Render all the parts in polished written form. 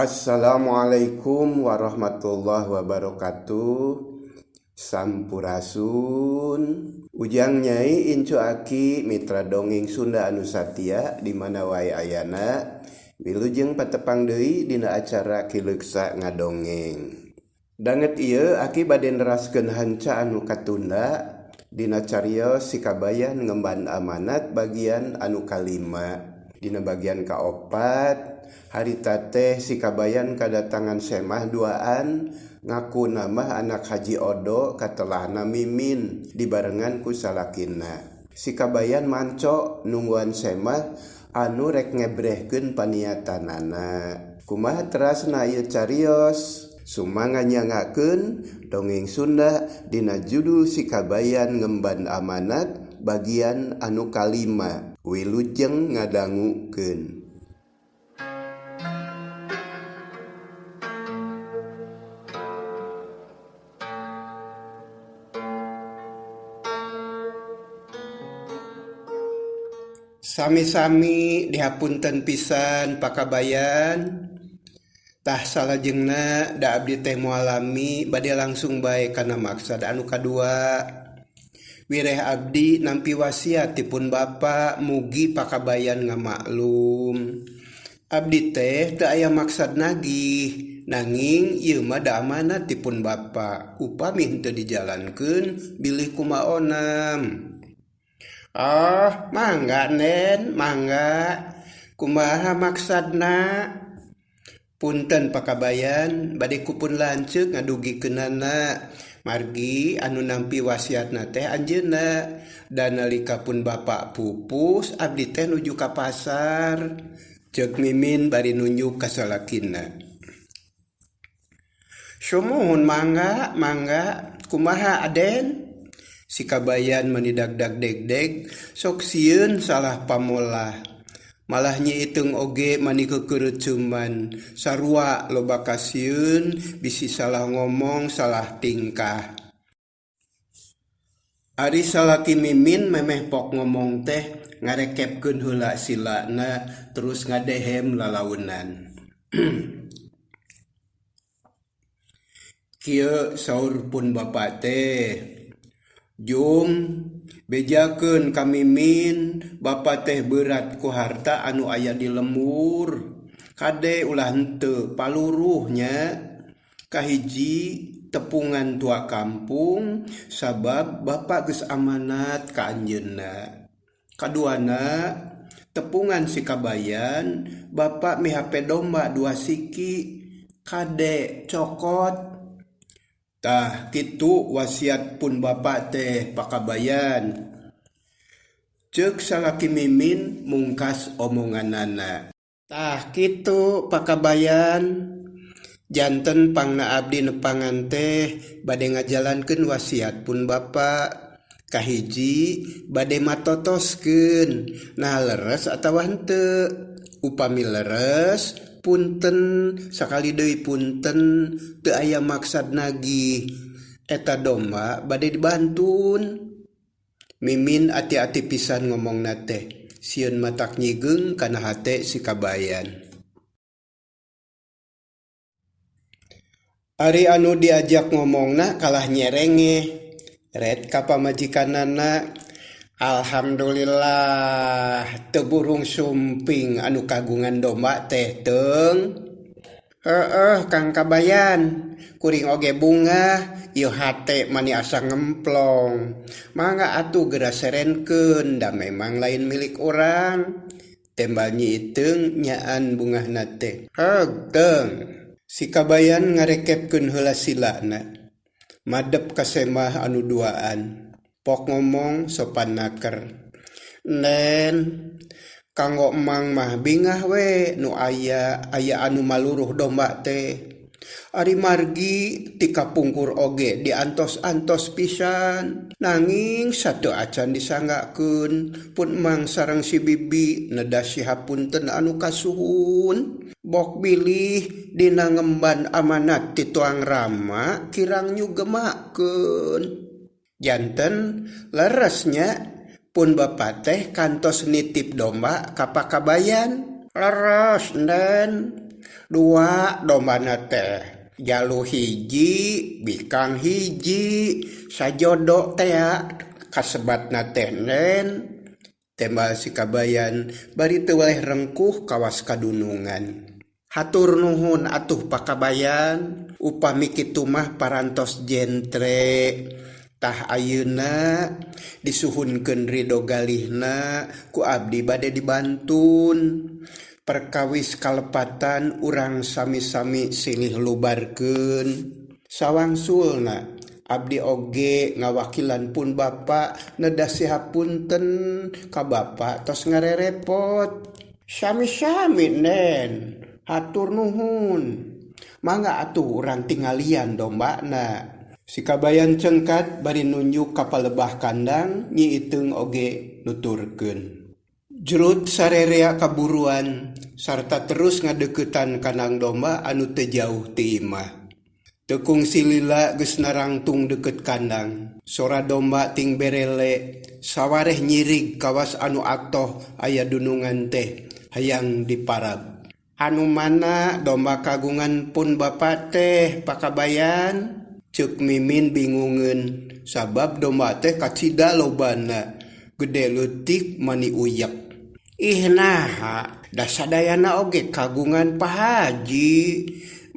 Assalamualaikum warahmatullahi wabarakatuh. Sampurasun. Ujang Nyai Incu Aki mitra dongeng Sunda anu satia di mana wae ayana. Wilujeng patepang deui dina acara Kileuksa Ngadongeng. Danget ieu Aki bade neraskeun hanca anu katunda dina carios Si Kabayan Ngemban Amanat bagian anu kalima. Dina bagian kaopat harita teh Si Kabayan kadatangan Semah duaan ngaku nama anak Haji Odo katelahna Mimin dibarengan ku salakina. Si Kabayan manco nungguan Semah anu rek ngebrehkeun paniatanana. Kumaha terasna ieu carios? Sumangga nyangakeun dongeng Sunda dina judul Si Kabayan Ngemban Amanat bagian anu kalima. Wilujeng ngadangukeun. Sami-sami dihapunten pisan Pakabayan. Tah salajengna da abdi teh moal lami bade langsung bae kana maksad anu kadua. Wireh abdi nampi wasiat tipun bapa mugi Pakabayan ngamaklum. Abdi teh teu aya maksad nagih, nanging ieu mah da amanat tipun bapa. Upami henteu dijalankeun bilih kumaonam. Oh, mangga Nen, mangga. Kumaha maksadna? Punten Pakabayan, bade kupun lanceuk ngadugikeunana. Margi anu nampi wasiatna teh anjeunna. Da nalika pun bapa pupus, abdi teh nuju ka pasar. Ceuk Mimin bari nunjuk ka salakina. Sumuhun mangga, mangga. Kumaha Aden? Si Kabayan mani dagdag degdeg, sok sieun salah pamolah. Malah Nyi Iteung oge mani keukeureuteuman, sarua loba kasieun bisi salah ngomong salah tingkah. Ari salaki Mimin memeh pok ngomong teh ngarekepkeun heula silana terus ngadehem lalaunan. Kieu saur pun bapa teh. Jum bejakeun ka Mimin, bapa teh beurat ku harta anu aya di lembur. Kade ulah henteu paluruh nya. Kahiji tepungan tua kampung sabab bapa geus amanat ka anjeunna. Kaduana tepungan si Kabayan, bapa mihape domba 2 siki. Kade cokot. Tah kitu wasiat pun bapa teh Pakabayan. Ceuk salaki Mimin mungkas omonganana. Tah kitu Pakabayan. Janten pangna abdi nepangan teh bade ngajalankeun wasiat pun bapa. Kahiji bade matotoskeun nah leres atawa henteu. Upami leres punten sakali deui punten teu aya maksad nagih. Eta domba bade dibantun. Mimin ati-ati pisan ngomongna teh sieun matak nyigeung kana hate si Kabayan. Ari anu diajak ngomongna kalah nyerengeh. Ret ka pamajikanana. Alhamdulillah teu burung sumping anu kagungan domba teh teung. Heeh Kang Kabayan, kuring oge bungah ieu hate mani asa ngemplong. Mangga atuh geura serenkeun da memang lain milik urang. Tembal Nyi Iteung nyaan bungahna teh. Heug teung. Si Kabayan ngarekepkeun heula silana. Madep ka Semah anu duaan. Pok ngomong sopan naker. Nen, kanggo emang mah bingah we nu aya, aya anu maluruh domba teh. Ari margi ti kapungkur oge diantos-antos pisan. Nanging sateu acan disanggakeun pun emang sareng si bibi neda si hapunten anu kasuhun. Bok bilih dina ngemban amanat ti tuang rama kirang nyugemakeun. Janten leresnya pun bapa teh kantos nitip domba ka Pakabayan. Leres nen. Dua dombana teh jalu hiji bikang hiji sajodo tea kasebatna teh Nen tembal si kabayan bari teu weleh rengkuh kawas kadunungan. Hatur nuhun atuh pakabayan upami kitu mah parantos jentre tah ayeuna disuhunkeun ridho galihna ku abdi bade dibantun. Perkawis kalepatan urang sami-sami silih lubarkeun. Sawangsulna abdi oge ngawakilan pun bapa nedah sihapunten ka bapa tos ngarerepot. Sami-sami Nen, hatur nuhun. Mangga atuh urang tingalian dombana. Si kabayan cengkat bari nunjuk ka palebah kandang Nyi Iteung oge nuturkeun. Jrut sarerea kaburuan sarta terus ngadeuketan kandang domba anu teu jauh ti imah. Teu kungsi lila geus narangtung deukeut kandang. Sora domba ting berele sawareh nyirig kawas anu atoh aya dunungan teh hayang diparab. Anu mana domba kagungan pun bapa teh pakabayan? Ceuk Mimin bingungeun sabab domba teh kacida lobana. Gede leutik mani uyek. Ih naha da sadayana oge kagungan Pa Haji.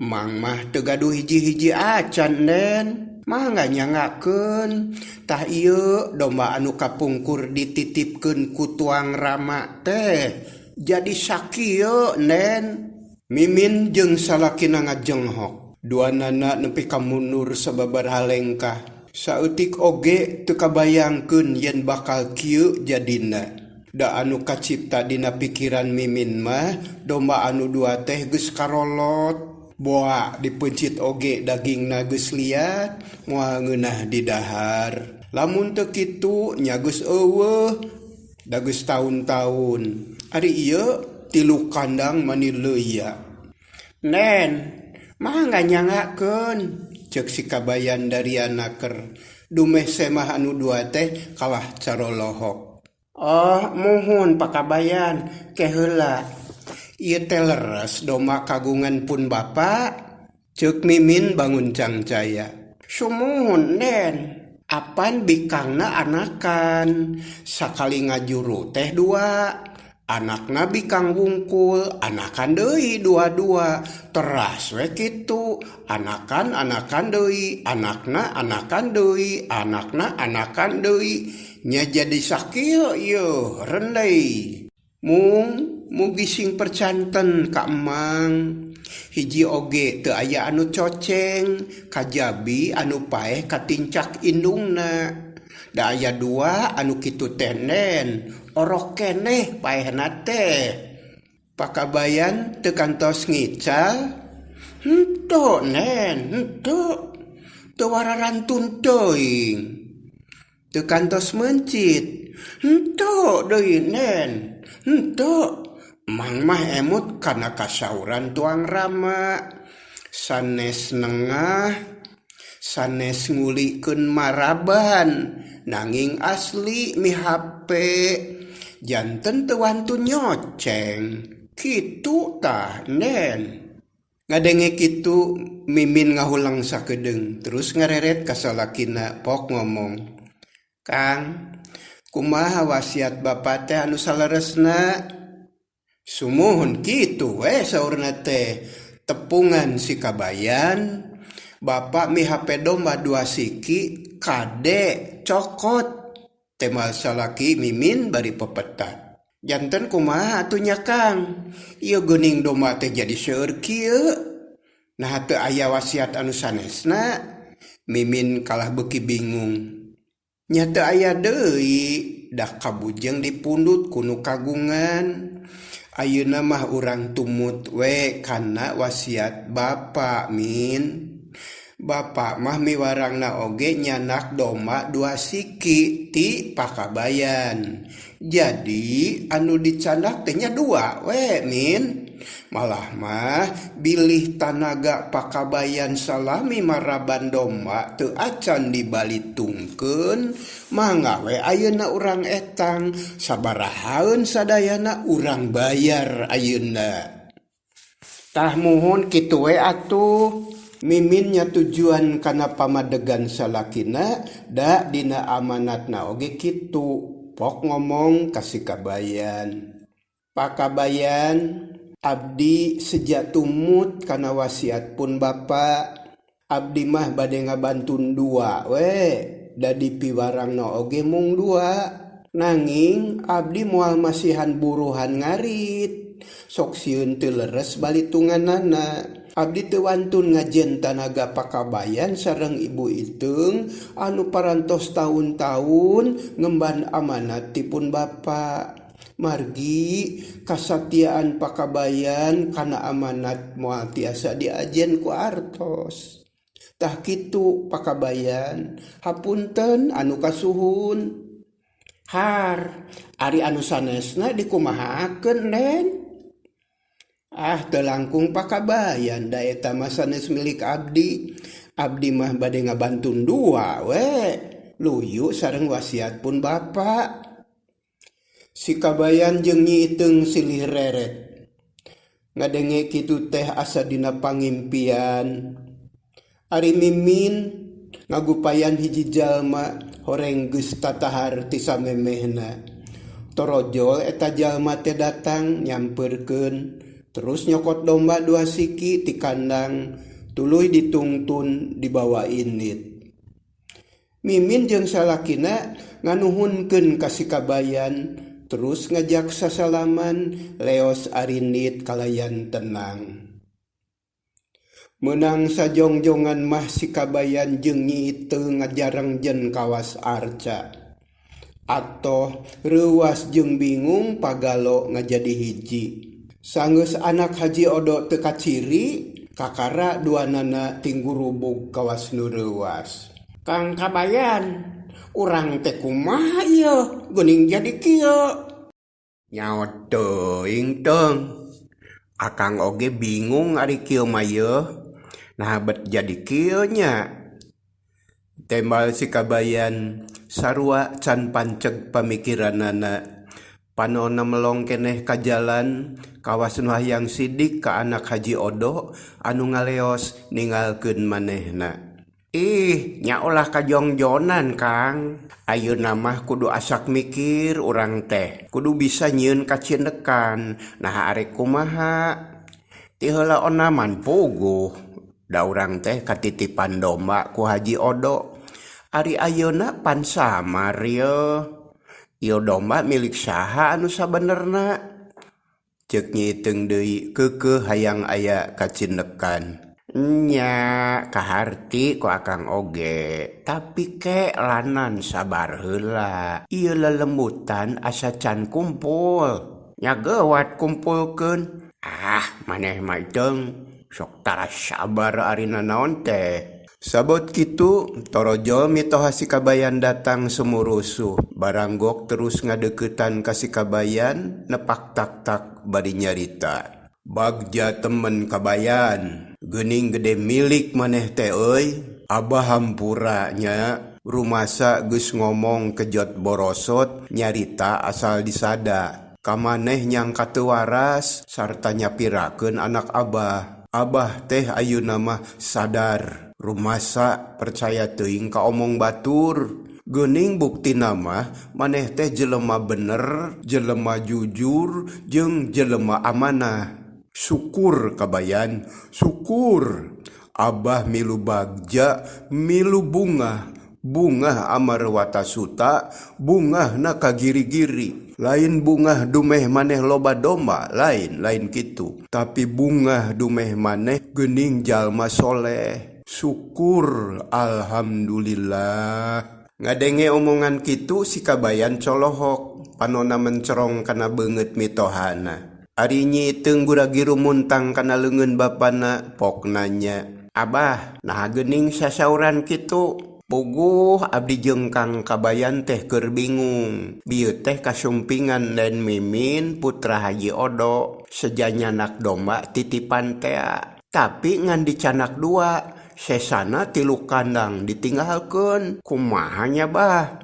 Mang mah teu gaduh hiji-hiji acan Nen. Mangga nyangakeun. Tah ieu domba anu kapungkur dititipkeun ku tuang Rama teh jadi sakieu Nen. Mimin jeung salakina ngajenghok. Duanana nepi ka mundur sababaraha lengkah. Saeutik oge teu kabayangkeun yen bakal kieu jadina. Da anu kacipta dina pikiran Mimin mah domba anu dua teh geus karolot. Boa dipeuncit oge dagingna geus liat moal ngeunah didahar. Lamun teu kitu nya geus eueuh da geus taun-taun. Ari ieu tilu kandang mani leuya. Nen, mangga nyangakeun. Ceuk si kabayan dariana ker dumeh semah anu dua teh kalah carolohok. Oh muhun pakabayan ke heula. Ieu teh leres domba kagungan pun bapa? Ceuk Mimin bangun cangcaya. Sumuhun Nen, apan bikangna anakan. Sakali ngajuru teh dua. Anakna bikang wungkul, anakan deui dua-dua. Teras we kitu, anakan anakan deui, anakna anakan deui, anakna anakan deui. Nya jadi sakieu ieu rendei. Mung mugi sing percanten ka emang. Hiji oge teu aya anu coceng, kajabi anu paeh katincak indungna. Da aya dua anu kitu teh Nen, orok keneh paehna teh. Pakabayan teu kantos ngical? Henteu Nen, henteu. Teu wararantun teuing. Teu kantos meuncit? Henteu deui Nen, henteu. Mang mah emut kana kasauran tuang Rama. Sanes nengah, sanes ngulikeun maraban nanging asli mihape janten teu wantun nyoceng. Kitu tah Nen. Ngadenge kitu Mimin ngahulang sakedeung terus ngareret ka salakina pok ngomong. Kang, kumaha wasiat bapa teh anu saleresna? Sumuhun kitu we saurna teh. Tepungan si kabayan, bapa mihape domba dua siki kade cokot. Temal salaki Mimin bari pepeta. Janten kumaha atuh nya Kang? Ieu geuning domba teh jadi seueur kieu. Naha teu aya wasiat anu sanesna? Mimin kalah beuki bingung. Nya teu aya deui, da kabujeng dipundut ku nu kagungan. Ayeuna mah urang tumut we kana wasiat bapa Min. Bapa mah miwarangna oge nyanak domba dua siki ti pakabayan. Jadi anu dicandak teh nya dua we Min. Malah mah bilih tanaga pakabayan salami maraban domba teu acan dibalitungkeun, mangga we ayeuna urang etang sabarahaeun sadayana urang bayar ayeuna. Tah muhun kitu we atuh. Mimin nyatujuan kana pamadegan salakina da dina amanatna oge kitu, pok ngomong ka si Kabayan. Pa Kabayan, abdi seja tumut kana wasiat pun bapa. Abdi mah bade ngabantun dua we, da dipiwarangna oge mung dua. Nanging abdi moal masihan buruhan ngarit. Sok sieun teu leres balitunganana. Abdi teu wantun ngajen tanaga Pakabayan sareng Ibu Iteung anu parantos taun-taun ngemban amanat ti pun bapa. Margi kasatiaan Pakabayan kana amanat moal tiasa diajen ku artos. Tah kitu Pakabayan, hapunten anu kasuhun. Har, ari anu sanesna dikumahakeun Nen? Ah teu langkung Pakabayan da eta mah sanes milik abdi. Abdi mah bade ngabantun dua we, luyu sareng wasiat pun bapa. Si Kabayan jeung Nyi Iteung silih reret. Ngadenge kitu teh asa dina pangimpian. Ari Mimin ngagupayan hiji jalma horeng geus tatahar ti samemehna. Torojol eta jalma teh datang nyampeurkeun terus nyokot domba dua siki ti kandang tuluy ditungtun dibawa indit. Mimin jeung salakina nganuhunkeun ka si Kabayan terus ngajak sasalaman leos arindit kalayan tenang. Meunang sajongjongan mah si Kabayan jeung Nyi Iteung ngajarengjen kawas arca. Atoh reuwas jeung bingung pagalo ngajadi hiji. Sanggeus anak Haji Odo teu kaciri, kakara duanana tinggurubug kawas nu reuwas. Kang Kabayan, urang teh kumaha ieu geuning jadi kieu? Nyaot teuing teung. Akang oge bingung ari kieu mah yeuh. Naha bet jadi kieu nya? Tembal si Kabayan sarua can panceg pamikiranana. Panona melong keneh ka jalan kawas nu hayang sidik ka anak Haji Odo anu ngaleos ninggalkeun manehna. Ih, nya ulah kajongjonan, Kang. Ayeuna mah kudu asak mikir urang teh. Kudu bisa nyieun kacindekan. Naha arek kumaha? Ti heula onaman puguh. Da urang teh katitipan domba ku Haji Odo. Ari ayeuna pan samar yeuh. Ieu domba milik saha anu sabenerna? Ceuk Nyi Iteung deui keukeuh hayang aya kacindekan. Nya, kaharti ku akang oge, tapi ke lanan sabar heula. Ieu lelembutan asa can kumpul. Nya geuwat kumpulkeun. Ah, maneh mah Iteung, sok tara sabar ari nanaon teh. Sabot kitu, torojol mitoha si Kabayan datang sumurusuh. Baranggok terus ngadeuketan ka si Kabayan, nepak tak-tak bari nyarita. Bagja temen Kabayan, geuning gede milik maneh teh euy. Abah hampura nya, rumasa geus ngomong kejot borosot nyarita asal disada. Ka maneh nyangka teu waras sarta nyapirakeun anak abah. Abah teh ayeuna mah sadar, rumasa percaya teuing ka omong batur. Geuning buktina mah maneh teh jelema bener, jelema jujur jeung jelema amanah. Syukur Kabayan, syukur. Abah milu bagja, milu bungah, bungah amarwata suta, bungah na kagiri-giri. Lain bungah dumeh maneh loba domba, lain, lain kitu. Tapi bungah dumeh maneh geuning jalma soleh. Syukur, alhamdulillah. Ngadenge omongan kitu si Kabayan colohok, panona mencerong kana beungeut mitohana. Ari Nyi Iteung gura-giru muntang kana leungeun bapana, pok nanya, Abah, naha geuning sasauran kitu? Puguh abdi jeung Kang Kabayan teh keur bingung. Bieu teh kasumpingan Den Mimin putra Haji Odo, seja nyanak domba titipan tea. Tapi ngan dicanak dua, sesana tilu kandang ditinggalkeun. Kumaha nya bah?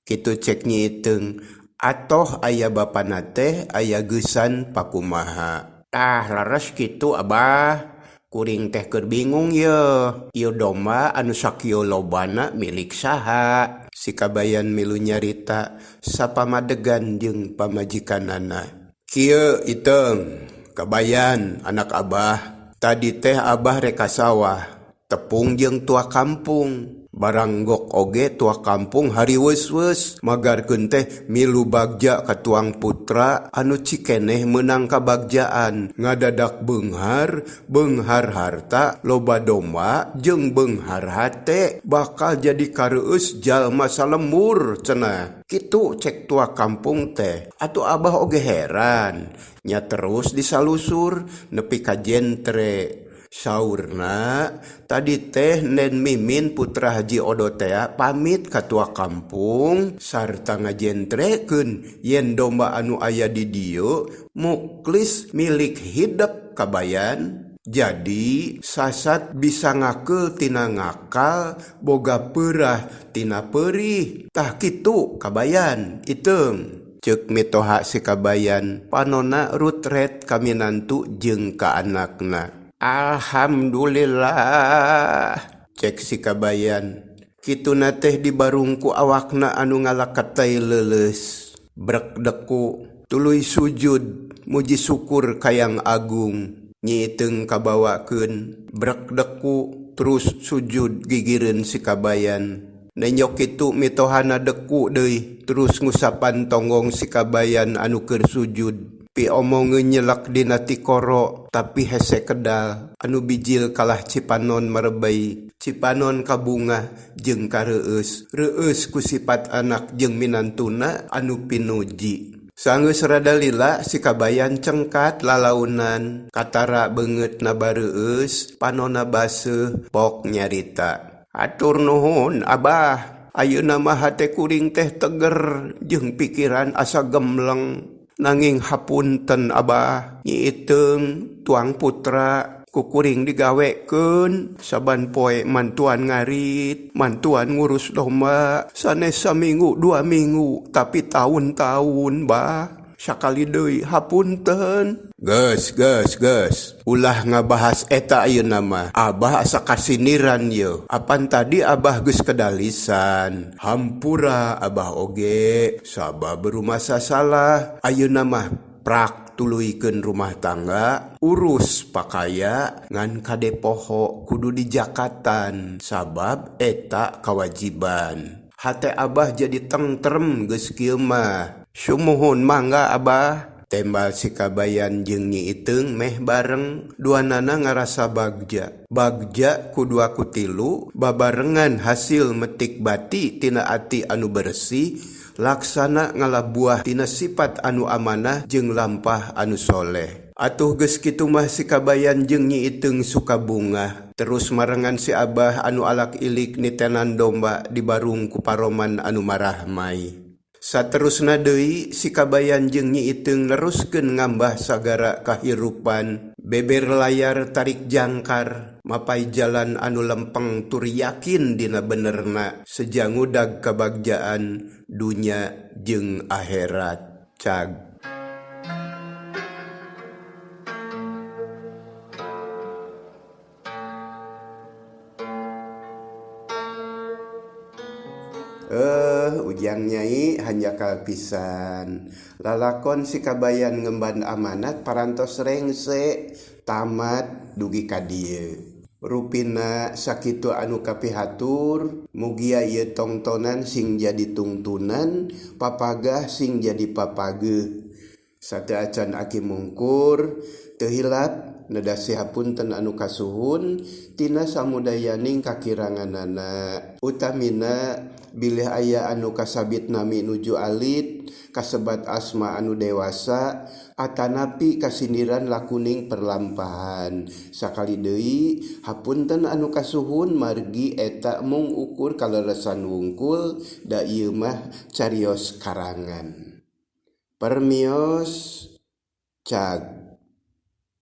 Kitu cek Nyi Iteung. Atoh aya bapana teh aya geusan pakumaha. Tah leres kitu Abah. Kuring teh keur bingung yeuh. Ieu domba anu sakieu lobana milik saha? Si Kabayan milu nyarita sapamadegan jeung pamajikanana. Kieu Iteung, Kabayan anak Abah. Tadi teh Abah rek ka sawah, tepung jeung tua kampung. Baranggok oge tua kampung hariweus-weus magarkeun teh milu bagja ka tuang putra anu cikeneh meunang kabagjaan ngadadak beunghar, beunghar harta, loba domba jeung beunghar hate bakal jadi kareueus jalma salembur cenah. Kitu cek tua kampung teh. Atuh Abah oge heran nya terus disalusur nepi ka jentre. Saurna, tadi teh Nen Mimin putra Haji Odo tea pamit ka tua kampung sarta ngajentrekeun yen domba anu aya di dieu muklis milik hidep Kabayan. Jadi sasat bisa ngakeul tina ngakal boga peurah tina peurih. Tah kitu Kabayan Iteung. Ceuk mitoha si Kabayan panonna rutret ka minantu jeung ka anakna. Alhamdulillah cek si Kabayan. Kituna teh dibarung ku awakna anu ngalaketei leuleus. Brek deku tuluy sujud muji syukur ka Yang Agung. Nyi Iteung kabawakeun brek deku terus sujud gigireun si Kabayan. Nenyok kitu mitohana deku deui terus ngusapan tonggong si Kabayan anu keur sujud. Piomongeun nyelek dina tikoro tapi hese kedal anu bijil kalah Cipanon merebei. Cipanon kabungah jeung kareueus, reueus ku sipat anak jeung minantuna anu pinuji. Sanggeus rada lila si Kabayan cengkat lalaunan, katara beungeutna bareueus, panonna baseuh, pok nyarita. Hatur nuhun Abah, ayeuna mah hate kuring teh teger jeung pikiran asa gemleng. Nanging hapunten Abah, Nyi Iteung tuang putra ku kuring digawekeun saban poe mantuan ngarit, mantuan ngurus domba, sanes saminggu dua minggu tapi taun-taun Bah. Sakali deui hapunten. Geus geus geus, ulah ngabahas eta ayeuna mah. Abah asa kasiniran yeuh. Apan tadi Abah geus kedalisan. Hampura Abah oge sabab rumasa salah. Ayeuna mah prak tuluykeun rumah tangga, urus pakaya ngan kade poho kudu dijakatan sabab eta kawajiban. Hate Abah jadi tengtrem geus kieu mah. Sumuhun mangga Abah. Tembal si Kabayan jeung Nyi Iteung meh bareng duanana ngarasa bagja. Bagja ku dua ku tilu babarengan hasil metik bati tina ati anu bersih laksana ngalabuah tina sifat anu amanah jeung lampah anu soleh. Atuh geus kitu mah si Kabayan jeung Nyi Iteung suka bungah. Terus marengan si Abah anu alak ilik nitenan domba dibarung ku paroman anu marahmai. Saterusna deui si Kabayan jeung Nyi Iteung neruskeun ngambah sagara kahirupan. Beber layar tarik jangkar, mapai jalan anu lempeng tur yakin dina benerna seja ngudag kabagjaan dunya jeung akhirat. Cag. Ujang nyai hanjakal pisan. Lalakon si Kabayan ngemban amanat parantos rengse tamat dugi ka dieu. Rupina sakitu anu kapihatur, mugia ieu tongtonan sing jadi tungtunan, papagah sing jadi papageuh. Sateuacan aki mungkur, teu hilap neda sihapunten anu kasuhun tina samudayaning kakiranganana. Utamina bilih aya anu kasabit nami nuju alit, kasebat asma anu dewasa, atanapi kasindiran lakuning perlampahan. Sakali deui hapunten anu kasuhun margi eta mung ukur kaleresan wungkul da ieu mah carios karangan. Permios cag.